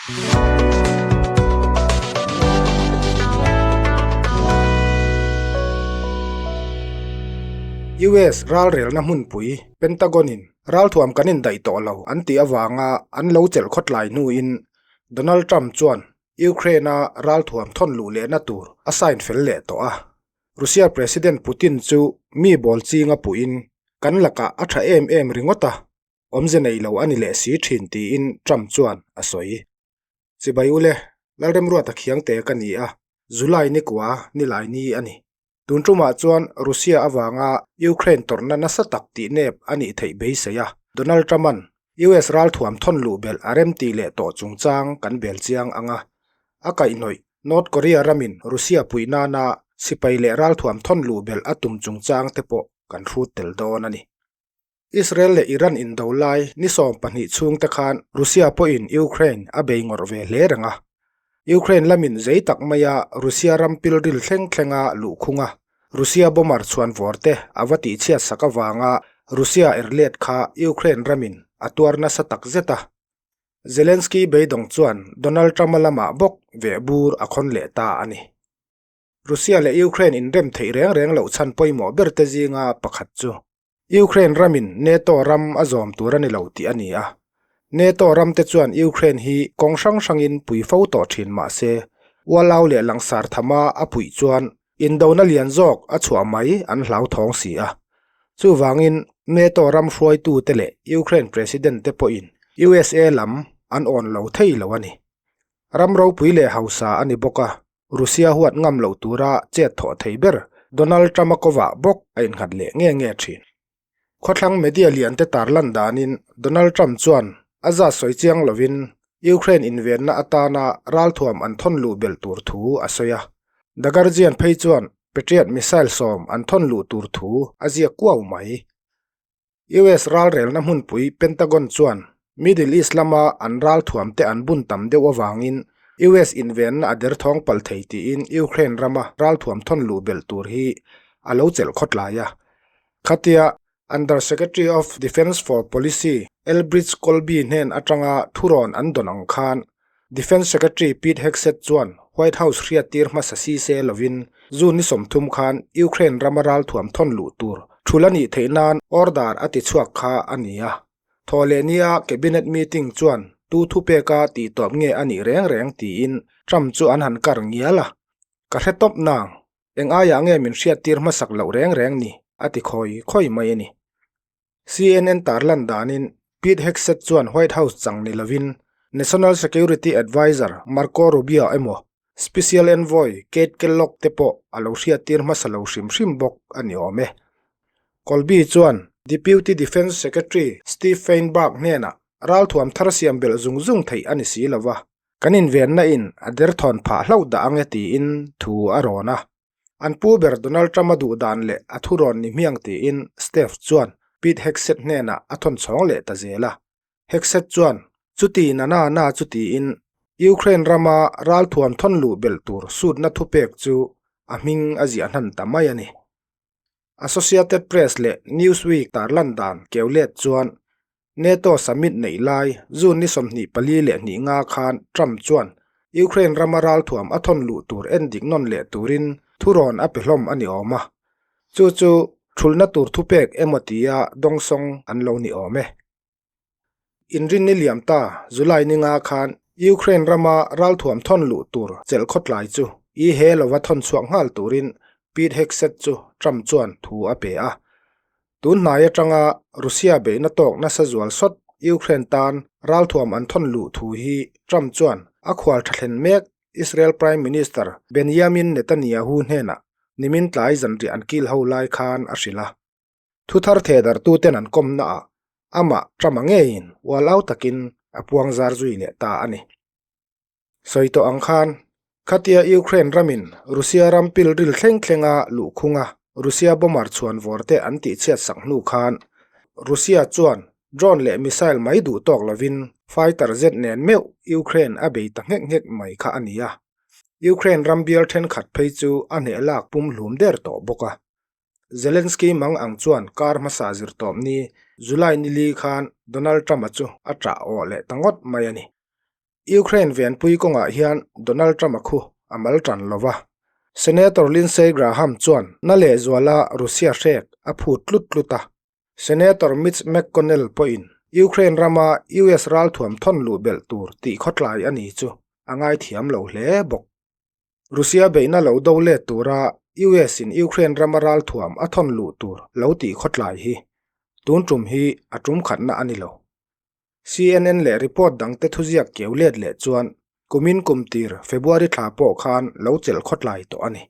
US ralrelna hmunpui Pentagon-in ralthuam kan indaih tawh lo an tih avanga an lo chelh khawtlai hnuin Donald Trump chuan Ukraine-a ralthuam thawn luh lehna tur a sign fel leh tawh a. Russia President Putin chu mi bawl chinga puhin kan lakah a tha em em ringawt a, awmze nei lo a ni leh si thin tiin Trump chuan a sawi. Chibai ule, Lalremruata khiangte ka ni a, July ni kua ni lai ni a ni. Tun tumah chuan Russia avanga Ukraine tawrhna nasa tak tih nep a nih theih beisei a, Donald Trump-a'n US ralthuam thawn luh belh a remti leh tawh chungchang kan bel chiang ang a. A kaihhnawih, North Korea ramin Russia puih nana sipai leh ralthuam thawn luh belh a tum chungchang te pawh kan hrut tel dawn a ni. Israel leh Iran indo lai ni 12 chhung te khan Russia pawhin Ukraine a bei ngawrh ve hle reng a. Ukraine lamin zei tak maia Russia ram pilril thleng thlenga luhkhung a, Russia bomber chhuan vawr te a va tihchhiat sak avanga Russia erlet kha Ukraine ramin a tuar nasa tak zet a. Zelensky beidawng chuan Donald Trump-a lamah bawk veh bur a khawn leh ta a ni. Russia leh Ukraine inrem theih reng reng loh chhan pawimawh ber te zinga pakhat chu Ukraine ramin NATO ram a zawm tur a ni lo tih a ni a. NATO ram te chuan Ukraine hi kawng hrang hrangin pui fo tawh thin mah se, ualau leh langsar thama a puih chuan indona lian zawk a chhuah mai an hlauthawng si a. Chuvangin NATO ram hruaitute leh Ukraine President te pawhin USA lam an awn lo thei lo a ni. Ram ropui leh hausa a ni bawk a, Russia huat ngam loh tura chet thawh thei ber Donald Trump-a kovah bawk a innghat leh nge nge thin. Khawthlang media lian te tarlan danin Donald Trump chuan a zat sawi chiang lovin Ukraine invenna atana ralthuam an thawn luh belh tur thu a sawi a. The Guardian phei chuan Patriot missile 10 an thawn luh tur thu a ziak kuau mai. US ralrelna hmunpui Pentagon chuan Middle East lama an ralthuam te an bun tam deuh avangin US invenna a derthawng palh thei tiin Ukraine rama ralthuam thawn luh belh tur hi a lo chelh khawtlai a. Khatia Under Secretary of Defense for Policy Elbridge Colby hnen atanga thurawn an dawn ang khan Defense Secretary Pete Hegseth chuan White House hriattir hmasa si se lovin June ni 30 khan Ukraine rama ralthuam thawn luh tur thul a nih theih nan order a ti chhuak kha a ni a. Thawhleh nia Cabinet meeting chuan tu thupeka tih tawp nge a nih reng reng tiin Trump chu an han kar ngial a. Ka hre tawp nang, eng aiah nge min hriattir hmasak loh reng reng ni a ti khawi khawi mai a ni. CNN tarlan danin Pete Hegseth chuan White House chang ni lovin National Security Adviser Marco Rubio emaw Special Envoy Keith Kellogg te pawh a lo hriattir hmasa lo hrim hrim bawk a ni awm e. Colby chuan Deputy Defence Secretary Steve Feinberg hnenah ralthuam thar siam belh zung zung theih a ni si lova, kan invenna in a derthawn phah hlauh dah ang e tiin thu a rawn a. An pu ber Donald Trump-a duh dan leh a thurawn ni hmiang tiin Steph chuan Pete Hegseth hnenah a thawn chhawng leh ta zel a. Hegseth chuan, Chuti na na na chu tiin Ukraine rama ralthuam thawn luh belh tur sutna thupek chu a hming a ziah hnan ta mai a ni. Associated Press leh Newsweek tarlan dan keu let chuan NATO summit neih lai June ni 24 khan Trump chuan Ukraine rama ralthuam a thawn luh tur en dik nawn leh turin thurawn a pe hlawm a ni awm a. Chu chu thulna tur thupek emaw tia dawngsawng an lo ni awm e. Inrinni liam ta July ni nga khan Ukraine rama ralthuam thawn luh tur chelh khawtlai chu i he lova thawn chhuak nghal turin Pete Hegseth chu Trump chuan thu a pe a. Tun hnai atanga Russia beihna tawk nasa zual sawt Ukraine tan ralthuam an thawn luh thu hi Trump chuan a khual tha thlen mek Israel Prime Minister Benjamin Netanyahu hnenah nimin tlai zanriah an kil ho lai khan a hrilh a. Thuthar thehdarhtuten an kawmnaah amah Trump-a ngeiin ualau takin a puang zar zui leh ta a ni. Sawi tawh ang khan, khatia Ukraine ramin Russia ram pilril thleng thlenga luhkhunga Russia bomber chhuan vawr te an tihchhiat sak hnu khan Russia chuan drone leh missile mai duh tawk lovin fighter jet nen meuh Ukraine a bei ta nghek nghek mai kha a ni a. Ukraine ram bial thenkhat phei chu a hneh lak pumhlum der tawh bawk a. Zelensky mang ang chuan kar hmasa zirtawp ni July ni li khan Donald Trump-a chu a ṭah awh leh ta ngawt mai a ni. Ukraine venpui kawngah hian Donald Trump-a khu a mal tan lo va. Senator Lindsey Graham chuan na lehzuala Russia hrek a phut tlut tlut a. Senator Mitch McConnell pawhin Ukraine rama US ralthuam thawn luh belh tur tih khawtlai a ni chu a ngaithiam lo hle bawk. Russia beihna lo do let tura US-in Ukraine rama ralthuam a thawn luh tur lo tih khawtlai hi tun tum hi a tum khatna a ni lo. CNN leh report dangte thuziak keu let leh chuan kumin kum tir February thla pawh khan lo chelh khawtlai tawh a ni.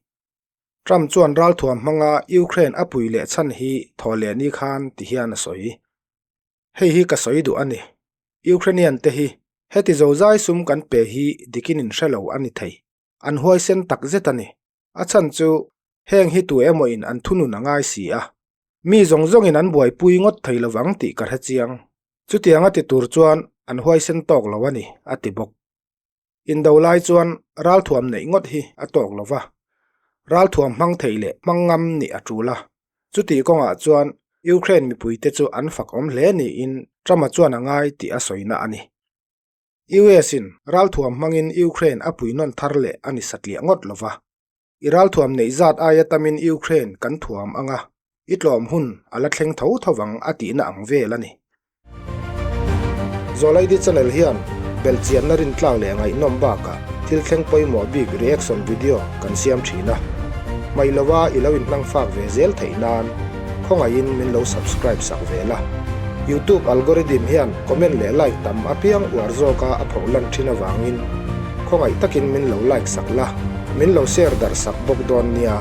Trump chuan ralthuam hmanga Ukraine a pui leh chhan hi thaw leh ni khan ti hian a sawi. Hei hi ka sawi duh a ni. Ukrainian te hi heti zozai sum kan pe hi dikin in hre lo a ni thei. An huaisen tak zet a ni. A chhan chu heng hi tu emaw in an thunun a ngai si a. Mi zawng zawngin an buaipui ngawt thei lovang tih ka hre chiang. Chutianga ti tur chuan an huaisen tawk lo a ni, a ti bawk. Indo lai chuan ralthuam neih ngawt hi a tawk lo va, ralthuam hmang thei leh hmang ngam nih a tul a. Chutih kawngah chuan Ukraine mipuite chu an fak awm hle niin Trump-a chuan a ngai tih a sawina a ni. US-in ralthuam hmangin Ukraine a pui nawn thar leh a ni satliah ngawt lo va. I ralthuam neih zat aia tamin Ukraine kan thuam ang a, i tlawm hun a la thleng tho tho vang a tihna ang vel a ni. Zawlaidi channel hian belhchianna rintlak leh ngaihnawm bakah thil thleng pawimawh bik reaction video kan siam thin a. Hmaih lova i lo inhmang fak ve zel theih nan khawngaihin min lo subscribe sak ve la. Youtube algorithm hian comment leh like tam apiang uar zawka a phoh lan thin avangin khawngaih takin min lo like sak la, min lo share darh sak bawk dawn nia.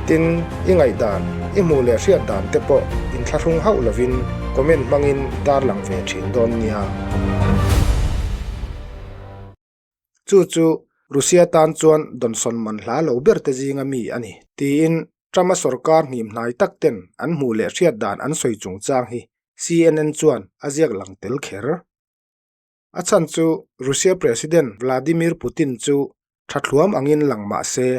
Tin, i ngaihdan, i hmuh leh hriat dan te pawh inthlahrung hauh lovin comment hmangin i tarlang ve thin dawn nia. Chu chu Russia tan chuan dawnsawn man hla lo ber te zinga mi a ni, tiin Trump-a sorkar hnim hnai tak ten an hmuh leh hriat dan an sawi chungchang hi CNN chuan a ziak lang tel kher. A chhan chu Russia President Vladimir Putin chu tha thluam angin lang mah se,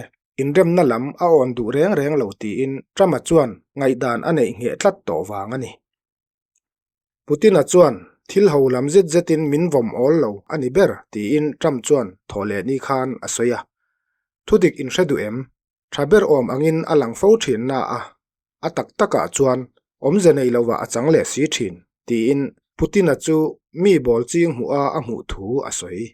inremna lam a awn duh reng reng lo tiin Trump-a chuan ngaihdan a neih ngheh tlat tawh vang a ni. Putin-a chuan thil ho lam zet zetin min vawm awl lo a ni ber tiin Trump chuan thawhlehni khan a sawi a. Thudik inhre duh em? Tha ber awm angin a lang fo thin na a, a tak takah chuan awmze nei lovah a chang leh si thin, tiin Putin-a chu mi bawl ching hmuha a hmuh thu a sawi.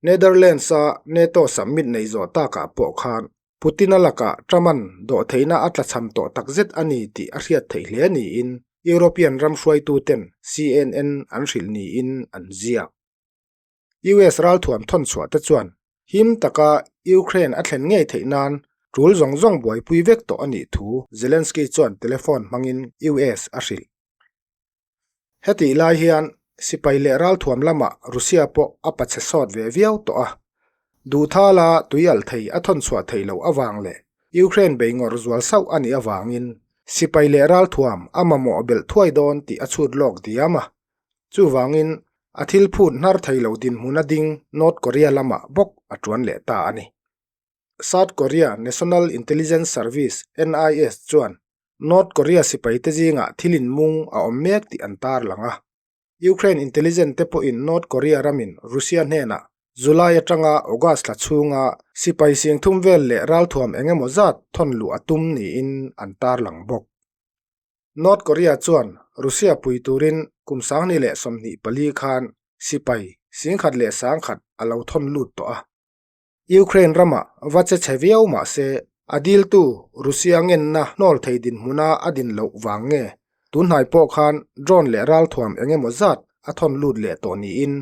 Netherlands-a NATO summit nei zawh takah pawh khan Putin-a lakah Trump-a'n dawhtheihna a tlachham tawh takzet a ni tih a hriat theih hle niin European ram hruaituten CNN an hrilh niin an ziak. US ralthuam thawn chhuah te chuan him taka Ukraine a thlen ngei theih nan tul zawng zawng buaipui vek tawh a nih thu Zelensky chuan telephone hmangin US a hrilh. Hetih lai hian sipai leh ralthuam lamah Russia pawh a pachhe sawt ve viau tawh a. Duhthala tui alh thei a thawn chhuah theih loh avang leh Ukraine bei ngawrh zual sauh a nih avangin sipai leh ralthuam a mamawh belh thuai dawn tih a chhut lawk diam a. Chuvangin, a thil phut hnar thei lo dinhmun a ding North Korea lamah bawk a tuan leh ta a ni. South Korea National Intelligence Service, NIS, chuan North Korea sipaite zingah thil inmung a awm mek tih an tarlang a. Ukraine intelligence te pawhin North Korea ramin Russia hnenah July atanga August thla chhunga sipai singthum vel leh ralthuam engemaw zat thawn luh a tum niin an tarlang bawk. North Korea chuan Russia pui turin kum 2024 khan sipai 10,100 a lo thawn lut tawh a. Ukraine ramah va che chhe viau mah se a diltu Russia ngenna hnawl thei dinhmuna a din loh vang nge tunhnai pawh khan drone leh ralthuam eng emaw zat a thawn lut leh tawh niin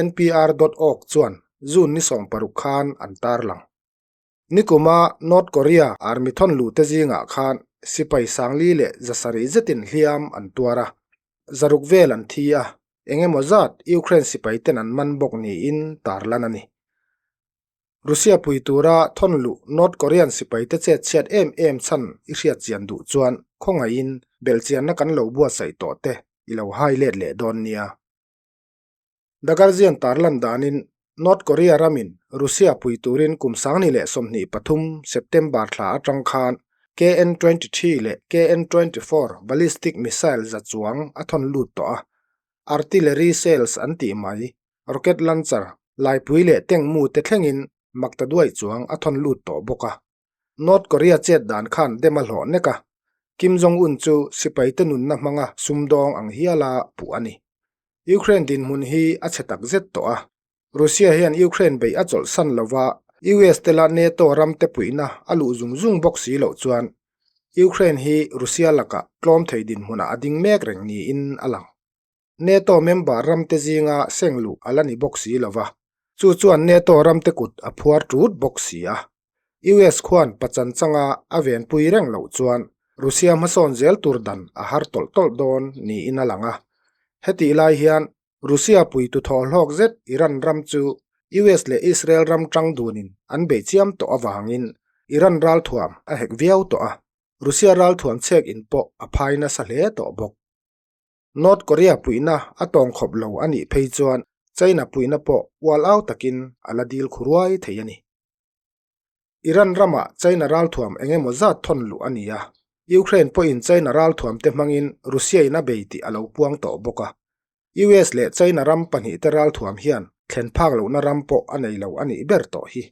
NPR.org chuan June ni 16 khan an tarlang. Nikuma North Korea army thawn luhte zingah khan sipai sangli leh zasarih zetin hliam an tuar a, zaruk vel an thi a, eng emaw zat Ukraine sipai ten an man bawk niin tarlan a ni. Russia pui tura thawn luh North Korean sipaite chet chhiat em em chhan i hriat chian duh chuan khawngaihin belhchianna kan lo buatsaih tawh te i lo hai let leh dawn nia. The Guardian tarlan danin North Korea ramin Russia pui turin kum 2023 September thla atang khan KN-23 leh KN-24 ballistic missile za chuang a thawn lut tawh a, artillery shells an tih mai, rocket launcher. Laipui leh Tengmu te thlengin makta duai chuang a thawn lut tawh bawk a. North Korea chet dan khan dem a hlawh nek a, Kim Jong-un chu sipaite nunna hmanga sumdawng ang hiala puh a ni. Ukraine dinhmun hi a chhe tak zet tawh a, Russia hian Ukraine beih a chawlhsan lova US te la NATO ram te puihna a luh zung zung bawk si loh chuan Ukraine hi Russia lakah tlawm thei dinhmunah a ding mek reng niin a lang. NATO member ramte zinga seng luh a la ni bawk si lo va, chu chuan NATO ramte kut a phuar tut bawk si a. US khuan pachan changa a venpui reng loh chuan Russia hmasawn zel tur dan a har tawlh tawlh dawn niin a lang a. Hetih lai hian Russia puitu thawhhlawk zet Iran ram chu US leh Israel ram tang dunin an bei chiam tawh avangin Iran ralthuam a hek viau tawh a, Russia ralthuam chhek in pawh a phai nasa hle tawh bawk. North Korea puihna a tawng khawp lo a nih phei chuan China puihna pawh ual au takin a la dil khu ruai thei a ni. Iran ramah China ralthuam eng emaw zat thawn luh a ni a, Ukraine pawhin China ralthuam te hmangin Russia in a bei tih a lo puang tawh bawk a. US leh China ram pahnihte ralthuam hian thlen phak lohna ram pawh a nei lo a nih ber tawh hi.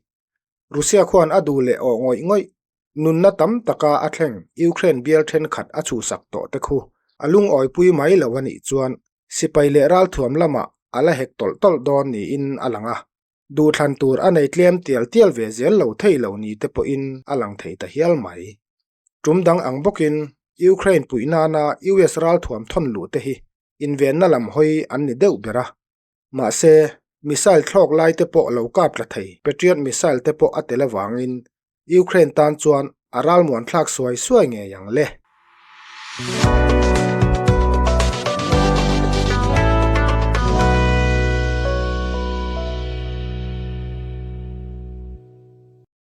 Russia khuan a duh leh awh ngawih ngawih, nunna tam taka a thleng Ukraine bial thenkhat a chhuhsak tawh te khu a lungawipui mai lo a nih chuan sipai leh ralthuam lamah a la hek tawlh tawlh dawn niin a lang a, duhthlan tur a nei tlem tial tial ve zel lo thei lo ni te pawhin a lang thei ta hial mai. Tum dang ang bawkin Ukraine puih nana US ralthuam thawn luh te hi invenna lam hawi an ni deuh ber a, Mahse, missile thlawk lai te pawh lo kap tla thei Patriot missile te pawh a tel avangin Ukraine tan chuan a ralmuan thlak suai suai ngei ang le.